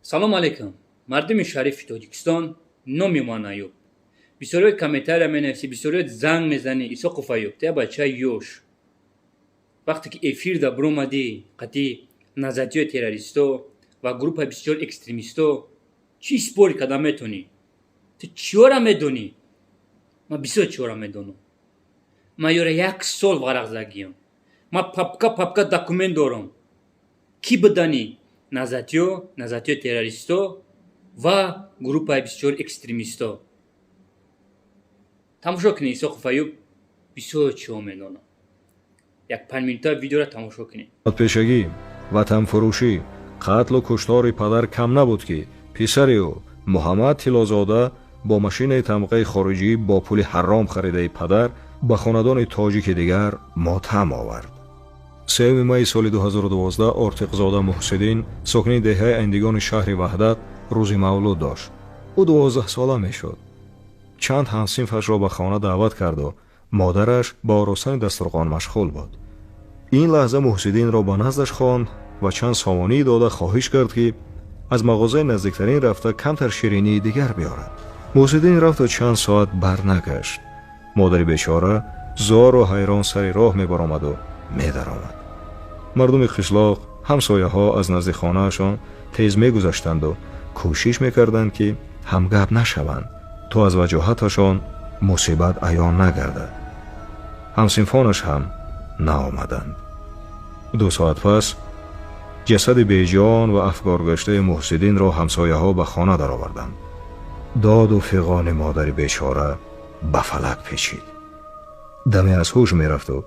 Салом алейкум, мардуми шарифи Тоҷикистон. Номи ман Аюб. Бисёриёт комментария менависӣ, бисёриёт занг мезанӣ: «Исоқов Аюб, ту я бачаи ёш, вақте ки эфирда биромадӣ, қатъи наҳзатиёи террористо ва группаи бисёр экстремисто чӣ спор карда метонӣ? Ту чиёра медонӣ?» Ман бисёр чиёра медонам. Ман ёра як сол варақ задагиям, ман папка папка документ дорам, кӣ бидани наҳзатиё, наҳзатиёи террористо ва группаи бисёр экстремисто. Тамошо кунед, Исоқов Аюб бисёр чиҳо медонам. Як 5 минута видеоро тамошо кунед. Пешагӣ, ватанфурӯшӣ, қатлу куштори падар кам набуд, ки писари ӯ Муҳаммад Тиллозода бо машинаи тамғаи хориҷӣ, бо пули ҳаром харидаи падар, ба хонадони тоҷики дигар мотам овард. 3 майи соли 2012 Ортиқзода Муҳсиддин, сокини деҳаи Андигони шаҳри Ваҳдат, рӯзи мавлуд дошт. Ӯ 12сола мешуд. Чанд ҳамсинфашро ба хона даъват карду модараш ба оростани дастурхон машғул буд. Ин лаҳза Муҳсиддинро ба наздаш хонд ва чанд сомонӣ дода, хоҳиш кард, ки аз мағозаи наздиктарин рафта, камтар ширинии дигар биёрад. Муҳсиддин рафту чанд соат барнагашт. Модари бечора зору ҳайрон сари роҳ мебаромаду медаромад. Мардуми қишлоқ, ҳамсояҳо аз назди хонаашон тез мегузаштанду кӯшиш мекарданд, ки ҳамгап нашаванд, то аз ваҷоҳаташон мусибат аён нагардад. Ҳамсинфонаш ҳам наомаданд. 2 соат пас ҷасади беҷон ва афгоргаштаи Муҳсиддинро ҳамсояҳо ба хона дароварданд. Доду фиғони модари бечора ба фалак печид. Даме аз ҳуш мерафту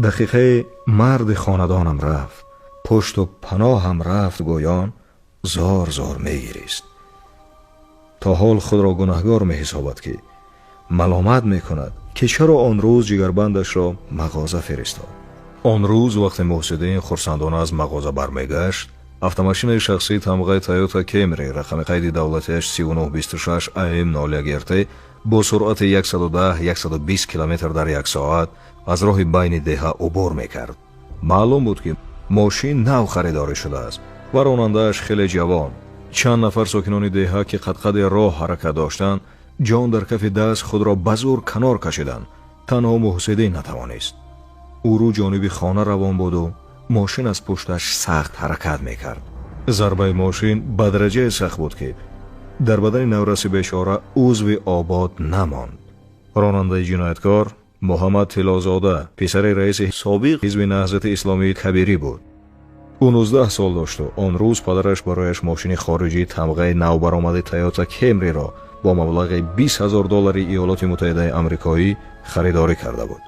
дақиқаи марди хонадонам рафт, пушту паноҳам рафт гӯён зор зор мегирист. То ҳол худро гунаҳгор меҳисобад, ки маломат мекунад, ки чаро он рӯз ҷигарбандашро мағоза фиристод. Он рӯз, вақте Муҳсиддин хурсандона аз мағоза бармегашт, автомашинаи шахсии тамғаи Тойота Кемри, рақами қайди давлатиаш 3926 АМ 01 РТ, бо суръати 110-120 километр дар як соат аз роҳи байни деҳа убур мекард. Маълум буд, ки мошин нав харидорӣ шудааст ва ронандааш хеле ҷавон. Чанд нафар сокинони деҳа, ки қадқади роҳ ҳаракат доштанд, ҷон дар кафи даст худро ба зур канор кашиданд. Танҳо Муҳсиддин натавонист. Ӯ рӯ ҷониби хона равон буду мошин аз пушташ сахт ҳаракат мекард. Зарбаи мошин ба дараҷае сахт буд, ки дар бадани навраси бечора узви обод намонд. Ронандаи ҷинояткор Муҳаммад Тиллозода, писари раиси собиқ ҳизби Наҳзати Исломии Кабирӣ буд. Ӯ 19 сол дошту он рӯз падараш барояш мошини хориҷии тамғаи навбаромади Тойота Кемриро бо маблағи 20 000 доллари Иёлоти Муттаҳидаи Амрикоӣ харидорӣ карда буд.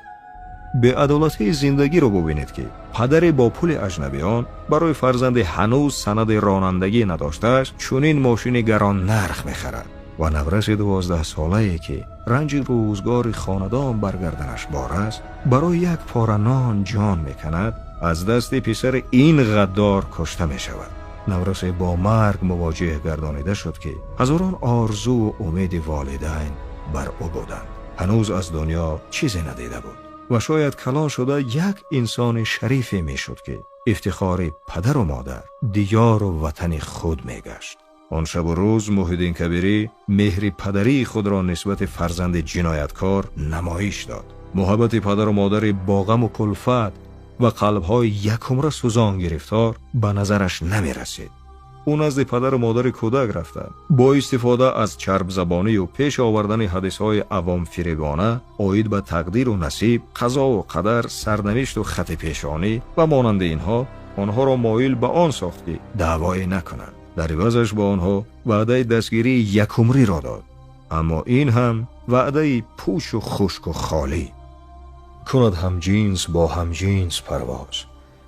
Беадолатии зиндагиро бубинед, ки падаре бо пули аҷнабиён барои фарзанди ҳанӯз санади ронандагӣ надоштааш чунин мошини гароннарх мехарад ва навраси 12солае, ки ранҷи рӯзгори хонадон бар гарданаш бор аст, барои як пора нон ҷон меканад, аз дасти писари ин ғаддор кушта мешавад. Наврасе бо марг мувоҷиҳ гардонида шуд, ки ҳазорон орзуву умеди волидайн бар ӯ буданд. Ҳанӯз аз дунё чизе надида буд ва шояд калон шуда як инсони шарифе мешуд, ки ифтихори падару модар, диёру ватани худ мегашт. Он шабу рӯз Муҳиддин Кабирӣ меҳри падарии худро нисбати фарзанди ҷинояткор намоиш дод. Муҳаббати падару модари бо ғаму кулфат ва қалбҳои якумра сӯзон гирифтор ба назараш намерасид. Ӯ назди падару модари кӯдак рафта, бо истифода аз чарбзабонию пеш овардани ҳадисҳои авомфиребона оид ба тақдиру насиб, қазову қадар, сарнавишту хати пешонӣ ва монанди инҳо, онҳоро моил ба он сохт, ки даъвое накунанд. Дар ивазаш ба онҳо ваъдаи дастгирии якумриро дод, аммо ин ҳам ваъдаи пӯчу хушку холӣ. Кунад ҳамҷинс бо ҳамҷинс парвоз.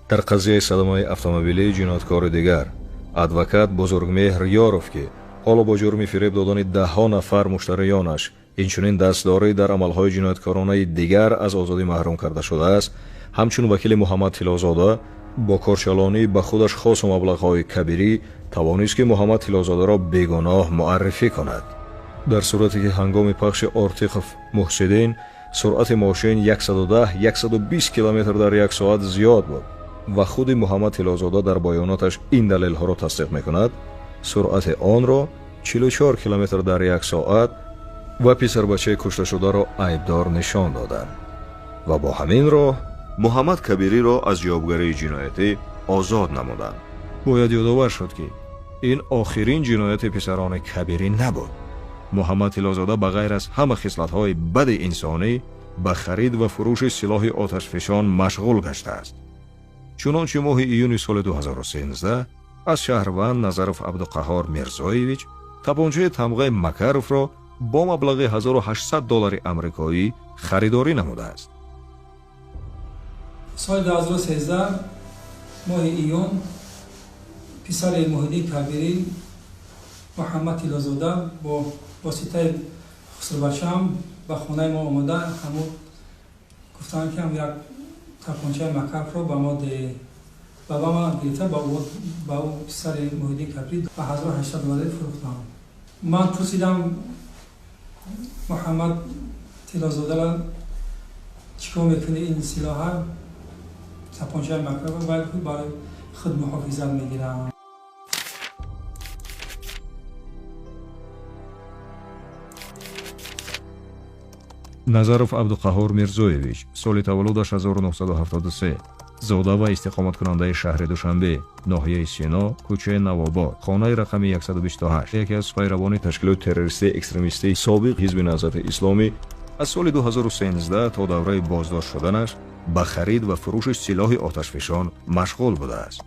Дар қазияи садамаи автомобилии ҷинояткори дигар, адвокат Бузургмеҳр Ёров, ки ҳоло бо ҷурми фиреб додани даҳҳо нафар муштариёнаш, инчунин дастдорӣ дар амалҳои ҷинояткоронаи дигар аз озодӣ маҳрум карда шудааст, ҳамчун вакили Муҳаммад Тиллозода бо корчалонӣ ба худаш хосу маблағҳои кабирӣ тавонист, ки Муҳаммад Тиллозодаро бегуноҳ муаррифӣ кунад. Дар сурате ки ҳангоми пахши Ортиқов Муҳсиддин суръати мошин 110-120 километр дар як соат зиёд буд ва худи Муҳаммад Тиллозода дар баёноташ ин далелҳоро тасдиқ мекунад. Суръати онро 44 километр дар як соат ва писарбачаи кушташударо айбдор нишон доданд ва бо ҳамин роҳ Муҳаммад Кабириро аз ҷавобгарии ҷиноятӣ озод намуданд. Бояд ёдовар шуд, ки ин охирин ҷинояти писарони Кабирӣ набуд. Муҳаммад Тиллозода ба ғайр аз ҳама хислатҳои бади инсонӣ ба харид ва фурӯши силоҳи оташфишон машғул гаштааст. Чунончи моҳи июни соли 2013 аз шаҳрванд Назаров Абдуқаҳор Мирзоевич тапончаи тамғаи Макаровро бо маблағи 1800 доллари амрикоӣ харидорӣ намудааст. Соли 2013 моҳи июн писари Муҳиддин Кабирӣ Муҳаммад Тиллозода бо воситаи хусурбачаам ба хонаи мо омода ҳамун гуфтанд, ки ҳам як тапончаи Макаровро ба мо деҳ. Баба ман гирифта ба ӯ писари Муҳиддин Кабирӣ ба 1800 доллар фурӯхтам. Ман пурсидам Муҳаммад Тиллозодаро, чӣ кор мекунӣ ин силоҳа, тапончаи Макарова? Вай гуфт, барои худ муҳофизат мегирам. Назаров Абдуқаҳор Мирзоевич соли таваллудаш 1973, зода ва истиқоматкунандаи шаҳри Душанбе, ноҳияи Сино, кӯчаи Навобод, хонаи рақами 128, яке аз пайравони ташкилоти террористии экстремистии собиқ Ҳизби Наҳзати Исломӣ аз соли 2013 то давраи боздошт шуданаш ба харид ва фурӯши силоҳи оташфишон машғул будааст.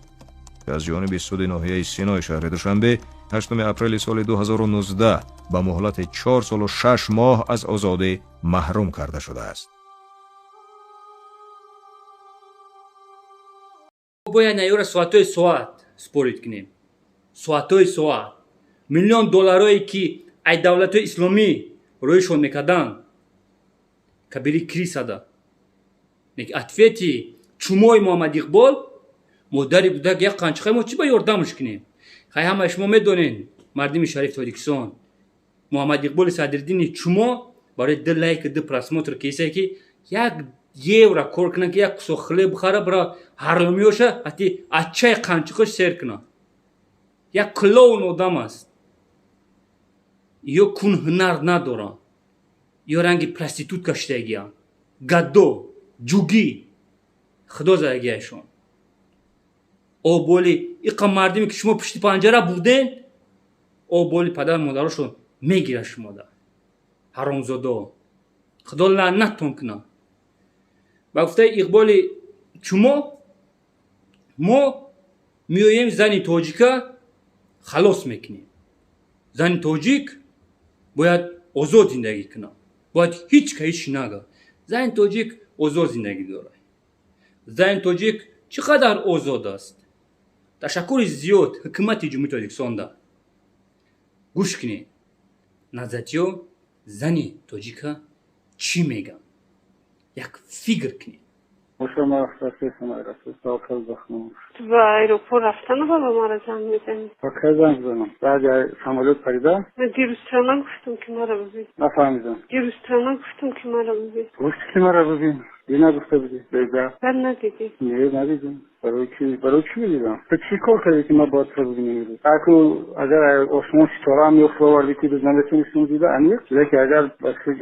Аз ҷониби суди ноҳияи Синои шаҳри Душанбе 8 апрели соли 2019 ба муҳлати 4 солу 6 моҳ аз озодӣ маҳрум карда шудааст. Бояд наёра соатҳои соат спорит кунем. Соатҳои соат. Миллион долларое ки ай давлатҳои исломӣ рӯишон мекарданд, Кабирӣ крисада. Лекин ответи чумои Муҳаммад Иқбол модари будак як қанчиқай мо чӣ ба ёрдамш кунем? Хай ҳамаи шумо медонед, мардими шариф Тоҷикистон, Муҳаммад Иқболи Садриддини чумо барои ду лайк, ду просмотр кесае ки як евро кор кунад, ки як кусок хлеб бихара, бира ҳаромиёша ҳатти аччаи қанчиқаш сер кунад. Як клоун одам аст. Ё кун ҳунар надоранд, ё ранги проститутка шидагиянд, гадо, ҷугӣ, худо задагиашон. Оболи иқа мардиме ки шумо пушти панҷара буден, оболи падар модарошон мегирад шумода. Ҳаромзодо, худо лаънаттон кунад. Ба гуфтаи Иқболи чумо мо меоем зани тоҷика халос мекунем. Зани тоҷик бояд озод зиндагӣ кунад, бояд ҳеҷ ка ҳеҷ нага. Зани тоҷик озод зиндагӣ дорад. Зани тоҷик чӣ қадар озод аст. Ташаккури зиёд ҳукумати Ҷумҳурии Тоҷикистонда. Гӯш кунед, назатиё зани тоҷика чӣ мегӯянд? Як фикр кунед. Ба аэропорт рафтан ба мара занг мезанӣ? Ба кай занг занам? Баъди самолёт парида? Дирӯзтара нагуфтам, ки мара бибин. Нафаҳмидам. Дирӯзтара нагуфтам, ки мара бибин. Гуфти, ки мара бибин. Ди нагуфта будӣ? Бега. Баъд надидӣ? Не, надидам. Барои чӣ? Барои чӣ медидам? Ту чӣ кор кардӣ, ки ман бояд туро бибинам имрӯз? Аку агар осмон ситораам ёфт овардӣ, ки наметонистем дида аниқ, лекин агар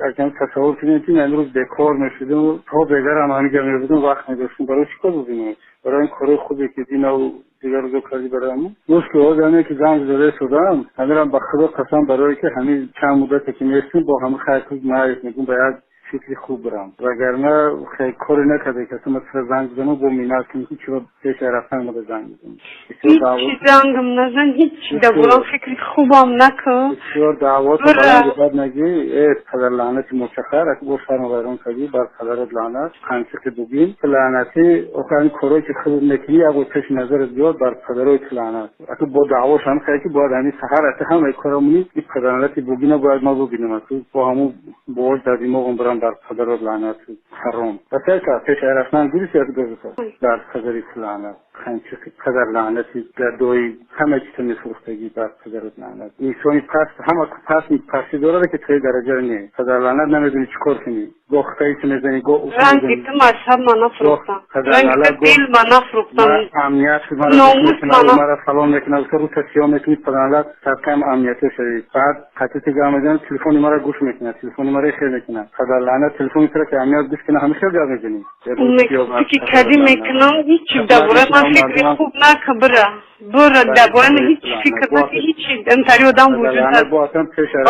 агар тасаввур кунем, ки ман имрӯз бекор мешудам, то бегарам ҳаминҷа мебудам, вақт медоштам, барои чӣ кор бибинам? Барои ин корои хубе, ки динаву дигар рӯзо кардӣ барои мо? Гуфт, ки одаме ки занг зада шудам, ҳамирам ба худо қасам, барое ки ҳамин чанд муддате ки нестем бо ҳама хайр наёфт мегӯм, ба як фикри хуб барам, вагарна хеле коре накарда, ки асло ман занг бизанам, бо миннат кунем, ки чиро пеш рафтан мада занг бизанам. Ҳичи зангам назан, ҳичи даборам фикри хубам накун. Бисёр даъвот барам бад нагӣ. Э, падар лаънати мочахар, аки бо шарм вайрон кардӣ, бар падарат лаънат, қанчиқи бугин лаънатӣ. Охир ҳамин корое ки худат мекунӣ, як бор пеши назарат биёд, бар падарои ту лаънат. Аки бо даъвош ҳам хеле ки бояд ҳамин саҳар аки ҳамаи корамони ин падарлаънати бугина бояд ман бубинам, аки бо ҳамун бош дар димоғам барам, бар падарот лаънат, ҳаром. Ба пеш рафтан гирифт як доза, бар падари ту лаънат, қанчиқи падар лаънати гадои, ҳама чизо мефурӯхтагӣ, бар падарот лаънат. Инсони паст ҳама паст пастӣ дорад, ки тои дараҷаро не, падар лаънат, намедонӣ чӣ кор кунӣ. Гоҳ хитаиси мезанӣ, гоҳ усу Ранги мезанӣ. ту мазҳаб ма нафрӯхтам. Падар Ранги ту дил ма нафрӯхтам. Амният мара Номус мекунад, мана. мара фалон мекунад, рӯта сиёҳ мекунӣ, падарлат садқаам амниятӣ шавӣ. Баъд қатити гап мезанӣ, телефони мара гӯш мекунад, телефони мара хел мекунад. Падар лаънат, телефони тура ки амният гӯш кунад, ҳама хел гап мезанӣ. Ту ки кадӣ мекунам, ҳичи дар бораи ман фикри хуб нака, бира. Бира, дар бораи ман ҳеч фикр нака, ҳичи интари одам вуҷуд ҳаст.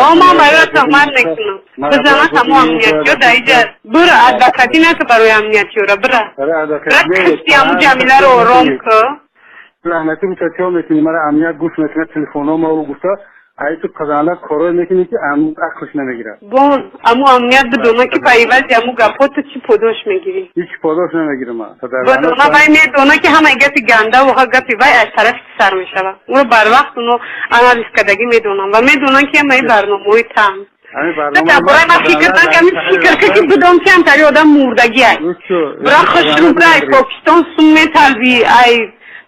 О, ман барои туҳмат мекунам. Бизанад ҳамо амниятиё дар иҷа. Бира, адвокатӣ нака барои амниятиёра, бира. Бира, кишти ҳаму Ҷамиларо ором ку. Лаънатӣ, рӯта сиёҳ мекунӣ, мара амният гӯш мекунад, телефонҳо маро гуфта, ай ту падарлат корое мекунӣ, ки ақлш намегирад. Бон, аму амният бидона, ки ба ивази аму гапҳо ту чӣ подош мегирӣ. Ҳеҷ подош намегирам ман. Бидона, вай медона, ки ҳамаи гапи гандаву ҳа гапи вай аз тарафи ту сар мешавад. Ӯро барвақт уно анализ кардагӣ медонам ва медонам, ки ҳамаи барномаҳои там. Дар бораи ман фикр накам, фикр ка, ки бидон, ки ҳамтари одам мурдагӣ ай. Бира, хушрӯ, бира, ай Покистон сум металбӣ, ай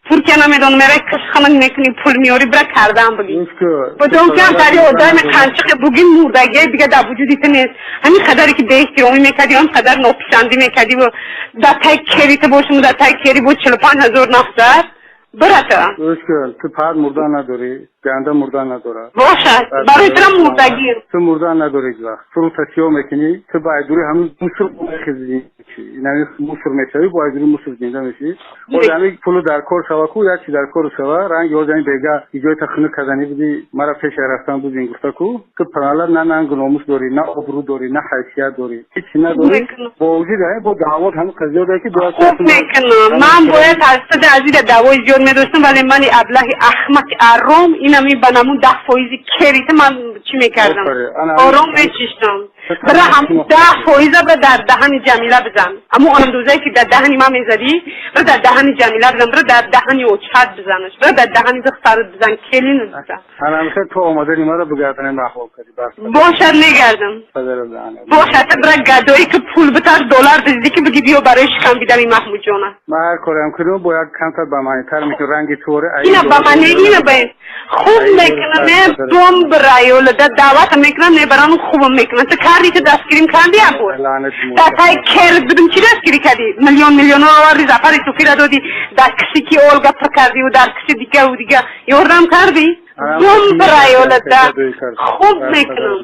Туркия намедонам, мерай кишхана мекунӣ, пул меёрӣ, бира, кардаам бугӣ. Бидон, ки ҳамтари одами қанчиқи бугин мурдагӣ, дига дар вуҷуди ту нест. Ҳамин қадаре ки беэҳтиромӣ мекардӣ, ҳамин қадар нописандӣ мекардӣ, дар тай керита бошум, дар тай кери бо 45 000 нафар бирата. Ту пар мурдан надорӣ, ганда мурдан надорад. Бошад, барои тура мурдагӣ. Ту мурдан надорӣ ҳеҷ вақт. Ту рӯта сиёҳ мекунӣ, ту ба айдури ҳамин муср мехезӣ, инами муср мешавӣ, бо айдури муср зинда мешавӣ. Ҳоз ҳамин пулу дар кор шава ку, як чи дар кор шава, ранги ҳоз ҳамин бега иҷои та хунук карданӣ будӣ, мара пеша рафтан будин, гуфта ку. Ту паналат на нангу номус дорӣ, на обрӯ дорӣ, на ҳайсият дорӣ, ҳечи надорӣ. Бо вуҷуди ҳамин бо даъвот ҳамин қазия дорӣ, ки Хуб мекунам. Ман бояд аз сади азида даъвои зиёд медоштам, вале мани аблаҳи ахмақи аром инами ба намун 10 фоизи керита ман чӣ мекардам? Ором мечиштам. Бира, ҳам 10 фоиза бира, дар даҳани Ҷамила бизан. Аммо андозае, ки дар даҳани ман мезадӣ, бира, дар даҳани Ҷамила бизан, бира, дар даҳани очат бизанаш, бира, дар даҳани духтарат бизан, келинат бизан. Ту омадани маро бигардани аҳвол кардӣ. Бошад, мегардам. Бошад, бира, гадое, ки пул битар, доллар диздӣ, ки биги биё барои шикам бидами Маҳмудҷона. Ман ҳар кореам кунам, бо як камтар ба маънитар мекунам, ранги туре. Ина ба маъни, ина ба хуб мекунам, не дом бираёлада даъвата мекунам, мебарам, хубам мекунам. Ту кардӣ, ту дастгирим кардӣ, абур дар тай кер будум, чӣ дастгирӣ кардӣ? Миллион миллионо овардӣ, Зафари Суфира додӣ, дар киси ки Олга пур кардиву дар киси дигаву дига ёрдам кардӣ. Дом бираёлада хуб мекунам.